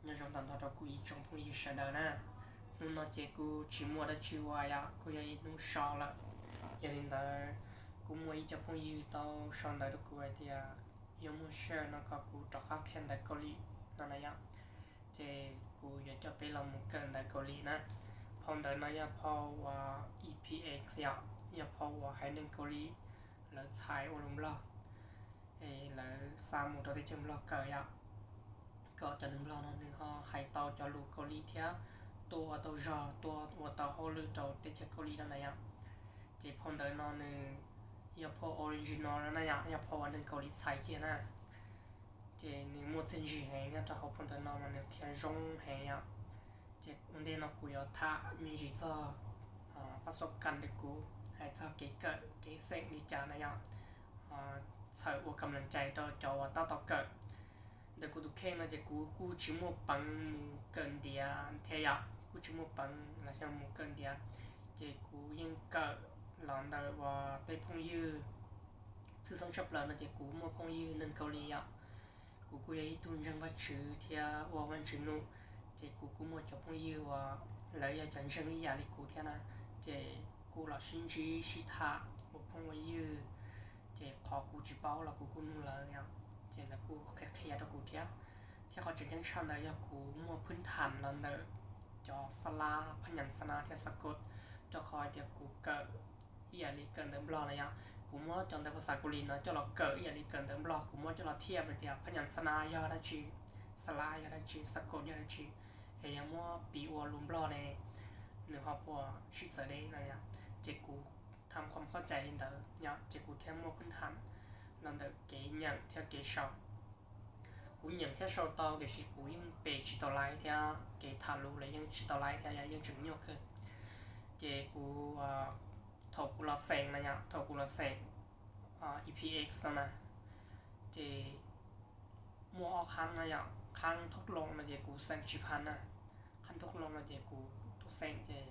Nyob zoo tag nrho rau kuv ib tsoom phooj ywg sawv daws na. Hnub no ces kuv tsis muaj dab tsi ua yom, kuj yog ib hnub so lawm. Yog li ntawd, kuj muaj ib co phooj ywg tau sau ntawv rau kuv hais tias yog muaj sij hawm no kom kuv rov qab qhia ntawv Kaus Lim no na yom. Ces kuv yuav coj peb los mus kawm ntawv Kaus Lim na. Phau ntawv no yog phau uas E P X yom, yog phau uas haiv neeg Kaus Lim lawv txhais ua lus Nplog, lawv xa mus rau teb chaws Nplog kawm yom, kom cov neeg Nplog no nws ho hais tau cov lus Kaus Lim thiab tuaj ua tau zog, tuaj ua tau hauj lwm rau teb chaws Kaus Lim no na yom. Ces phau ntawv no nws yog phau original na yom, yog phau uas neeg Kaus Lim txhais kiag na. Ces nws muaj txiaj ntsig heev, nyob rau hauv phau ntawv no mas nws qhia zoo heev yom. Ces ua ntej no kuv yuav tham me ntsis txog pab xab kas ntawm kuv, hais txog kev kawm kev xeem li cas na yom, txhawm ua kam lees cai rau cov uas tab tom kawm. Ntawm kuv tus kheej no ces kuv kuj tsis muaj peev mus kawm ntiav thiab yom, kuj tsis muaj peev los yog mus kawm ntiav. Ces kuv yeej kawm los ntawm uas tej phooj ywg, tshwj xeeb tshaj plaws no ces kuv muaj phooj ywg neeg Kaus Lim yom. Kuv kuj yog ib tug ntseeg Vajtswv thiab ua Vajtswv num, ces kuv kuj muaj cov phooj ywg uas lawv yog cov ntseeg ib yam li kuv thiab na. Ces kuj los sib ntsib sib tham ua phooj ua ywg, ces qhov kuv tsis paub los kuv kuj nug lawv yom, ces lawv kuj qhia qhia rau kuv thiab. Thiab qhov tseem ceeb tshaj ntawd yog kuv muaj phwb tham los ntawm cov xab lab phab nyas xab nab thiab xab kod, rau qhov hais tias kuv kawm ib yam li kawm ntawv Nplog na yom. Kuv muab cov ntawv phas xas Kaus Lim no coj los kawm ib yam li kawm ntawv Nplog, kuv muab coj los thiaj hais tias phab nyas xab nab yog dab tsi, xab lab yog dab tsi, xab kod yog dab tsi, es yog muab piv ua lus Nplog ne, nws ho puas sib txawv deb no yom. Ces kuv tham qhov qhov cai li ntawd yom, ces kuv thiaj muaj phwb tham los ntawm kev nyeem thiab kev sau. Kuv nyeem thiab sau tau tiam sis kuv yeej pes tsis tau laiv thiab kev tham lus los yeej tsis tau laiv thiab yom, yeej tseem nyuaj kawg. Ces kuv, thaum kuv los xeem na yom, thaum kuv los xeem E P X no na, ces muaj ob qhab no yom, qhab thoob loo no ces kuv xeem tsis phaj na, qhab thoob loo no ces kuv tus xeem ces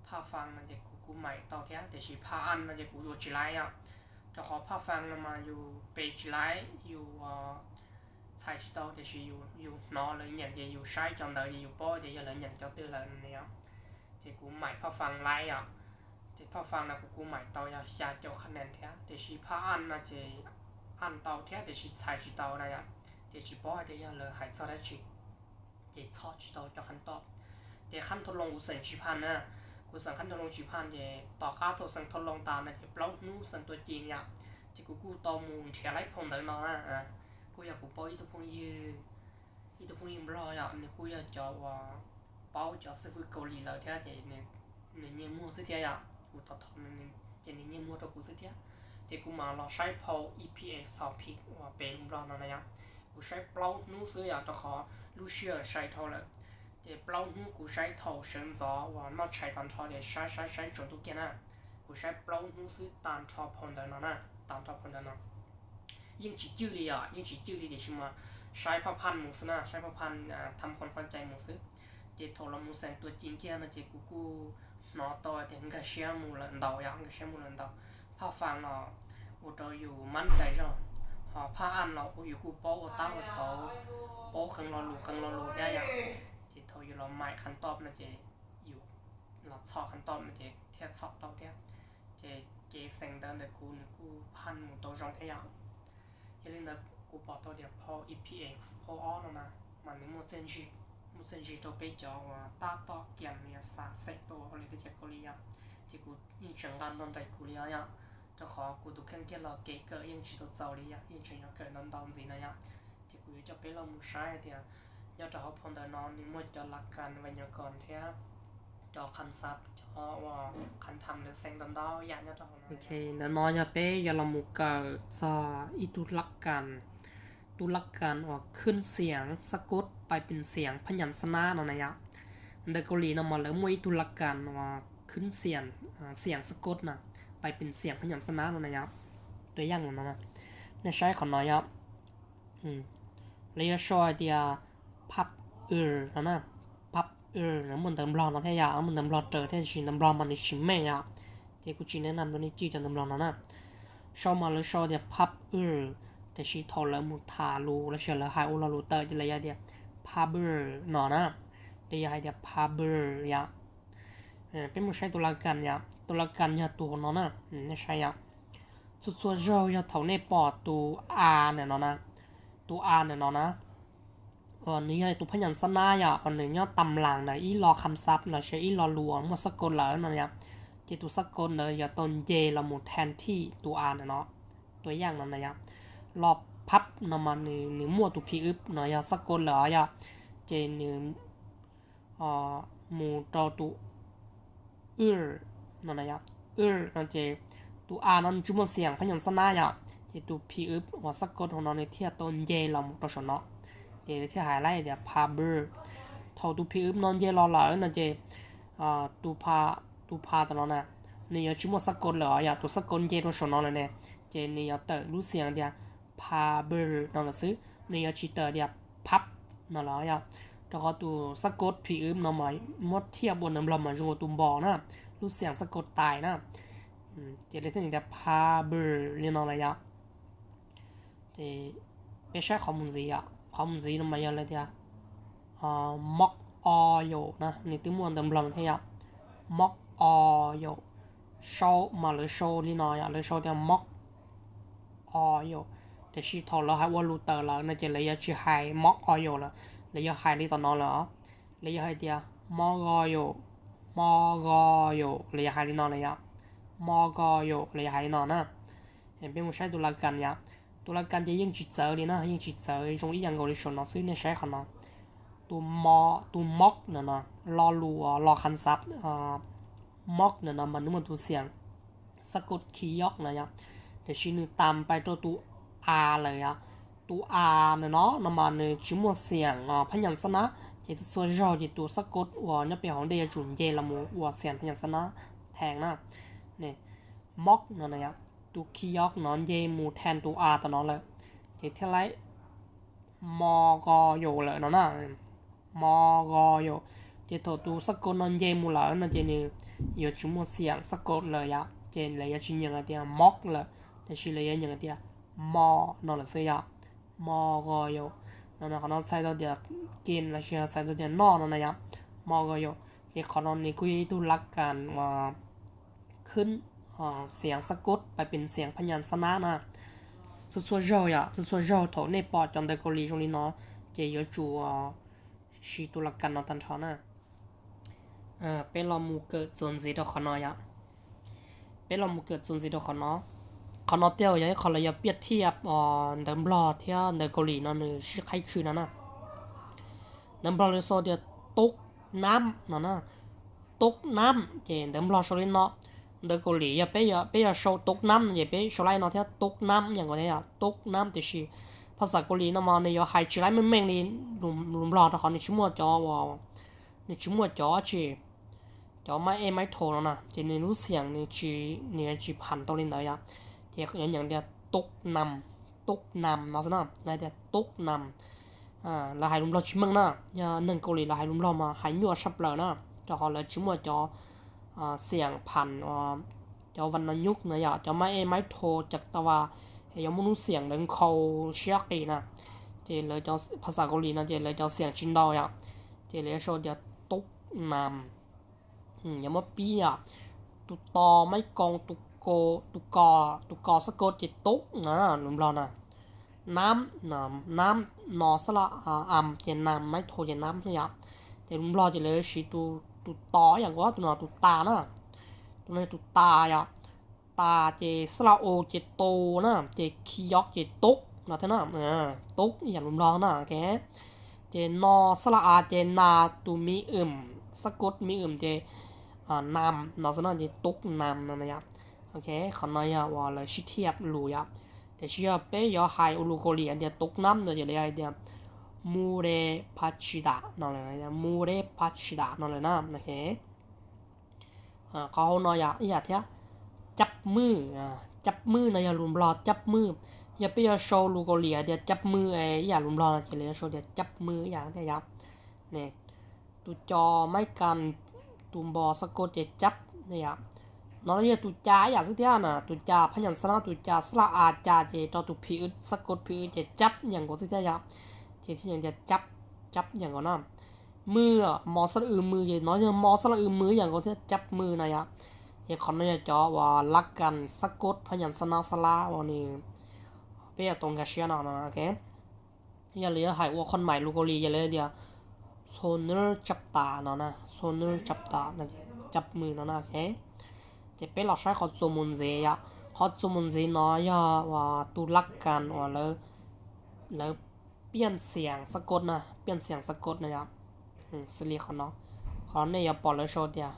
phaj faa no ces kuv kuj maim tau thiab tiam sis phaj an no ces kuv yuav tsis laiv yom, rau qhov phaj faa no mas yus pes tsis laiv, yus txhais tsis tau tiam sis yus hnov lawv nyeem ces yus saib cov ntawv ces yus paub tias yog lawv nyeem cov twg lawm no yom. Ces kuv maim phaj faa laiv yom, ces phaj faa no kuv kuj maim tau yog xya caum qhab nees thiab tiam sis phaj an no ces an tau thiab tiam sis txhais tsis tau na yom, ces tsis paub hais tias yog lawv hais txog dab tsi, ces txhom tsis tau cov qhab tob. Ces qhab thoob loo kuv xeem tsis phaj na, kuv xeem qhab thoob loo tsis phaj ces tom qab thaum xeem thoob loo tas no ces plaub hnub xeem tuaj ci yom, ces kuv kuj tau mus nrhiav laiv phau ntawv no na, kuj yog kuv paub ib tug phooj ywg, ib tug phooj ywg Nplog yom, nws kuj yog cov uas paub cov xib fwb Kaus Lim lawm thiab ces nws nyiag muag xwb thiab yom, kuv thov thov ces nws nyiag muag rau kuv xwb thiab. Ces kuv mam los saib phau E P X Topic uas pem lus Nplog no na yom, kuv saib plaub hnub xwb yom, rau qhov lub sij hawm sai dhau lawm. Ces plaub hnub kuv saib thaum sawv ntxov uas noj tshais tag nrho ces saib saib saib tsaus ntuj kiag na, kuv saib plaub hnub xwb tag nrho phau ntawv no na, tag nrho phau ntawv no. Yeej tsis cwj li yom, yeej tsis cwj li tiam sis mas saib phaj faa mus xwb na, saib phaj faa tham qhov qhov cai mus xwb. Ces thaum los mus xeem tuaj ci kiag no ces kuv kuj hnov tau tias nkag siab mus lawm ntau yom, nkag siab mus lawm ntau. Phaj faa los ua rau yus mab cai zog, ho phaj an los yus kuj paub ua tab ua tau, paub qee lo lus qee lo lus thiab yom. Ces thaum yus los maim qhab tob no ces yus los txhom qhab tob no ces thiaj txhom tau thiab. Ces kev xeem ntawv ntawm kuv nws kuj phaj mus tau zoo thiab yom. Yog li ntawd kuv pom tau tias phau E P X phau ob no na, mas nws muaj txiaj ntsig, muaj txiaj ntsig rau peb cov uas tab tom kiam xav xeem tuaj ua hauj lwm teb chaws Kaus Lim yom. Ces kuv yeej tseem nqa nrog nraim kuv li os yom, rau qhov kuv tus kheej kiag los kev kawm yeej tsis tau txaus li yom, yeej tseem yuav kawm ntau ntau ntxiv na yom. Ces kuv yuav coj peb los mus saib hais tias nyob rau hauv phau ntawv no nws muaj cov laj kas vais nyas kos thiab cov qhab xab, cov uas qhab tham lawv xeem ntau ntau yam nyob rau hauv no. Ntawm no yog peb yuav los mus kawm txog ib tug laj kas, tus laj kas uas khwb xiam xab kod pais pim xiam phab nyas xab nab no na yom. Ntawm Kaus Lim no mas lawv muaj ib tug laj kas uas khwb xiam, xiam xab kod na, pais pim xiam phab nyas xab nab no na yom. Tus yaj no, nej saib qhov no yom, lawv yuav sau hais tias phab wr no na, phab wr no muaj ntawv Nplog no thiab yom, muaj ntawv Nplog raws thiab tiam sis ntawv Nplog mas nws tsis meej yom, ces kuv tsis nes nam rau nej cwj cov ntawv Nplog no na. Sau mas lawv sau tias phab wr, Tiam sis thaum lawv mus tham lus los sis lawv hais ua lo lus tawm ces lawv yog tias pha bwr no na, lawv yog hais tias pha bwr yom. Peb mus saib tus la kas yom, tus la kas yog tus hauv no na, nej saib yom. Txhua txhua zaug yog thaum nej pom tus a ntawm no na, tus a ntawm no na, nws yog tus phab nyas xab nab yom, nws nyob tam las ntawm ib lo kham xab los sis ib lo lus muaj xab kaub lawm no yom, ces tus xab kaub ntawd yuav tau nce los mus thas thij tus a ntawm no. Tua yaj no na yom, lo phab no mas nws muaj tus phi wb no yog xab kaub lawm yom, ces nws mus rau tus wb no na yom, wb no ces tus a no nws tsis muaj xiam phab nyas xab nab yom, ces tus phi wb uas xab kaub hauv no nws thiaj tau nce los mus rau saum no, ces nws thiaj hais lawm tias pha bwr. Thaum tus phi wb no nce los lawm no ces tus pha, tus pha tom no na, nws yuav tsis muaj xab kaub lawm yom, tus xab kaub nce rau saum no lawm ne, ces nws yuav tawm lub xiam tias pha bwr no lawm xwb, nws yuav tsis tawm tias phab no lawm yom, rau qhov tus xab kaub phi wb no mas muab thiaj ua ntawv nplog mas zoo ua tus npos na, lub xiam xab kaub tais na, ces lawv thiaj tias pha bwr li no lawm yom. Ces peb saib qhov mus ntxiv yom, qhov mus ntxiv no mas yog lawv tias mok o yaum na, nws twb muaj ntawv nplog thiab yom, mok o yaum, sau mas lawv sau li no yom, lawv sau tias mok o yaum, tiam sis thaum lawv hais ua lus tawm lawm no ces lawv yuav tsis hais mok o yaum lawm, lawv yuav hais li tom no lawm, lawv yuav hais tias mo go yaum, mo go yaum, lawv yuav hais li no lawm yom, mo go yaum, lawv yuav hais li no na. Peb mus saib tus la kas yom, tus la kas ces yeej tsis txawv li na, yeej tsis txawv, zoo ib yam nkaus li saum no xwb, nej saib qhov no, tus mo, tus mok no no, lo lus, lo kham xab, mok no no mas nws muaj tus xiam xab kaub khi yoj no yom, tiam sis nws tas pais rau tus a lawm yom, tus a no no no mas nws tsis muaj xiam phab nyas xab nab, ces txhua txhua zaug ces tus xab kaub uas nyob pem hauv ntej yuav tsum nce los mus ua xiam phab nyas xab nab thas na. Mok no no yom, tus khi yoj no nce mus thas tus a tom no lawm, ces thiaj li mo go yaum lawm no na, mo go yaum. Ces thaum tus xab kaub no nce mus lawm no ces nws yuav tsis muaj xiam xab kaub lawm yom, ces lawv yuav tsis nyeem hais tias mok lawm, tiam sis lawv yuav nyeem hais tias mo no lawm xwb yom, mo go yaum. No qhov no txhais tau tias kem los sis txhais tau tias noj no na yom, mo go yaum. Ces qhov no nws kuj yog ib tug la kas uas khwb xiam xab kaub pais pem xiam phab nyas xab nab na. Txhua txhua zaug yom, txhua txhua zaug thaum nej pom cov ntawv Kaus Lim zoo li no, ces yuav tsum siv tus la kas no tag nrho na. Peb los mus kawm txuas ntxiv rau qhov no yom. Peb los mus kawm txuas ntxiv rau qhov no. Qhov no tej zaum yog ib qho lawv yuav piaj thiaj ntawv Nplog thiab ntawv Kaus Lim no nws sib qhaib khw no na. Ntawv Nplog lawv sau tias tub nab no na, tub nab ces ntawv Nplog sau li no. Ntawv Kaus Lim yog peb, peb yog sau tub nab no ces peb sau li no thiab, tub nab yam nkaus thiab yom, tub nab, tiam sis phas xas Kaus Lim no mas nws yuav hais tsis laib meej meej li lus Nplog rau qhov nws tsis muaj cov, nws tsis muaj cov tsi, cov maib ej maib rho no na, ces nws lub xiam nws tsis, nws yuav tsis pham tau li ntawd yom. Ces yuav nyeem tias tub nam, tub nam no xwb na, lawv tias tub nam. Lawv hais lus Nplog tsis meej na, yog neeg Kaus Lim lawv hais lus Nplog mas hais nyuaj tshaj plaws na, rau qhov lawv tsis muaj cov xiam pham, cov vas nas nyub no yom, cov maib ej maib rho cov ta vas, es yuav muaj lub xiam ntawd nkhaus siab qis na. Ces lawv cov phas xas Kaus Lim no ces lawv cov xiam tsis ntau yom, ces lawv yuav sau tias tub nam. Yog muab pib yom, tus to maib koo, tus ko, tus ko xab kaub ces tub na, lus Nplog na. Nab, nab no xab las am ces nam, maib rho ces nab thiab yom. Ces lus Nplog ces lawv siv tus to ib yam nkaus, tus no tus tas na, tus no yog tus tas yom. Tas ces xab las o ces to na, ces khi yob ces tub no thiab na, tub ib yam lus Nplog na. Ces no xab las a ces nas, tus mi wm, xab kaub mi wm ces nam no xwb no ces tub nam no yom. Qhov no yog uas lawv sib thiaj lus yom. Tiam sis yog peb yuav hais ua lus Kaus Lim hais tias tub nam no ces lawv yuav hais tias mu de pha tsi tas no lawm, mu de pha tsi tas no lawm na. Qhov hauv no yog ib yam thiab, cab mwj, cab mwj no yog lus Nplog cab mwj. Yog peb yuav sau lus Kaus Lim hais tias cab mwj ib yam lus Nplog no ces lawv yuav sau tias cab mwj ib yam thiab yom. Tus co maib kas, tus npo xab kaub ces cab yom. No yog tus ca ib yam xwb thiab na, tus ca phab nyas xab nab, tus ca xab la a ca ces rau tus phim wb xab kod phim wb ces cab yam nkaus xwb thiab yom. Ces thiaj tias cab, cab yam nkaus na. Mw, mos xab la w mw ces no yog mos xab la w mw yam nkaus thiab, cab mw no yom. Ces qhov no yog cov uas lab kas xab kod phab nyas xab nab xab lab uas nws peb yuav tau nkag siab no no. Yog lawv yuav hais ua qhov maim lus Kaus Lim yog lawv tias xo nub cab tas no na, xo nub cab tas, cab mw no na. Ces peb los saib qhov txuas mus ntxiv yom. Qhov txuas mus ntxiv no yog uas tus lab kas uas lawv piaj xiam xab kod na, piaj xiam xab kod na yom. Xws li qhov no, qhov no nej yuav pom lawv sau tias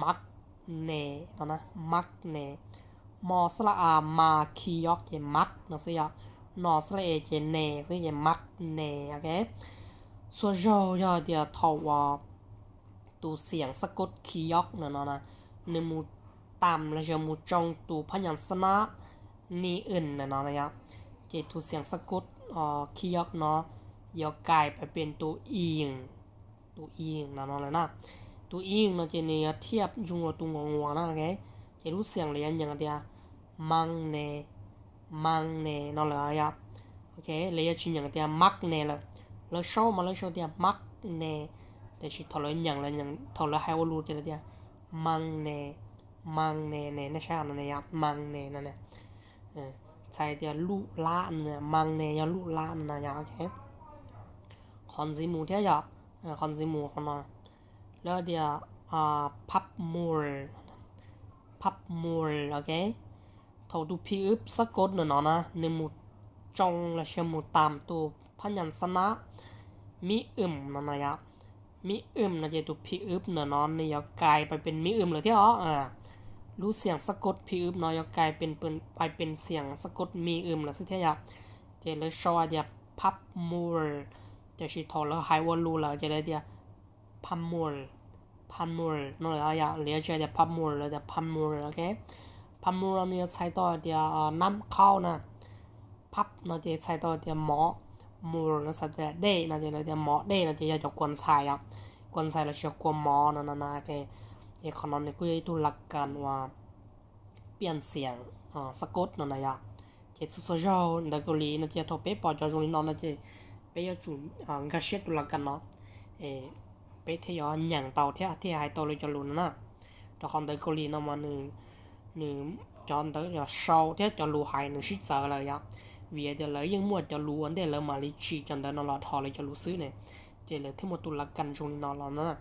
mab nes no na, mab nes. Mos xab la a mas khi yob ces mab no xwb yom. Nos xab la es ces nes xwb ces mab nes, ok. Txhua zaug yog tias thaum uas tus xiam xab kod khi yob no no na, nws mus tas los yog mus tsoo tus phab nyas xab nab ni wm no no na yom, ces tus xiam xab kod khi yob no yuav kais pais pes tus iyws, tus iyws no no lawm na. Tus iyws no ces nws yuav thiaj zoo ua tus nguas nguas na, ok. Ces lub xiam lawv yuav nyeem tias mas nes, mas nes no lawm yom. Ok, lawv yuav tsis nyeem tias mab nes lawm. Lawv sau mas lawv sau tias mab nes, tiam sis thaum lawv nyeem, thaum lawv hais ua lus ces lawv tias mas nes, mas nes ne, nej saib no ne yom, mas nes no ne. Txhais tias luj lab, mas nes yog luj lab no na yom, ok. Qhov ntxiv mus thiab yom, qhov ntxiv mus qhov no, lawv tias phab mus, phab mus, ok. Thaum tus phim wb xab kod no no na, nws mus tsoo los sis mus tas tus phab nyas xab nab mib wm no no yom. Mib wm no ces tus phim wb ntawm no nws yuav kais pais pes mib wm lawm thiab os. Lub xiam xab kod phim wb no yuav kais pais pes xiam xab kod mib wm lawm xwb thiab yom. Ces lawv sau hais tias phab mus, tiam sis thaum lawv hais ua lus lawm ces lawv tias phab mus, phab mus no lawm yom. Lawv yuav tsis hais tias phab mus, lawv tias phab mus, ok. Phab mus no nws yuav txhais tau hais tias nab qhaub na. Phab no ces txhais tau hais tias mov, mus no txhais tias dej no ces lawv tias mov dej no ces yog cov kua ntxhais os, kua ntxhais los sis kua mov no no na. Ces qhov no nws kuj yog ib tug lab kas uas piaj xiam xab kod no na yom. Ces txhua txhua zaug ntawv Kaus Lim no ces thaum peb pom cov zoo li no no ces peb yuav tsum nkag siab tus lab kas no, peb thiaj yuav nyeem tau thiab thiaj hais tau lawv cov lus no na. Rau qhov ntawv Kaus Lim no mas nws, cov ntawv yog sau thiab cov lus hais nws sib txawv lawm yom. Vim tias lawv yeej muaj cov lus ua ntej, lawv mam li tsim cov ntawv no los dhos lawv cov lus xwb ne, ces lawv thiaj muaj tus lab kas zoo li no los na.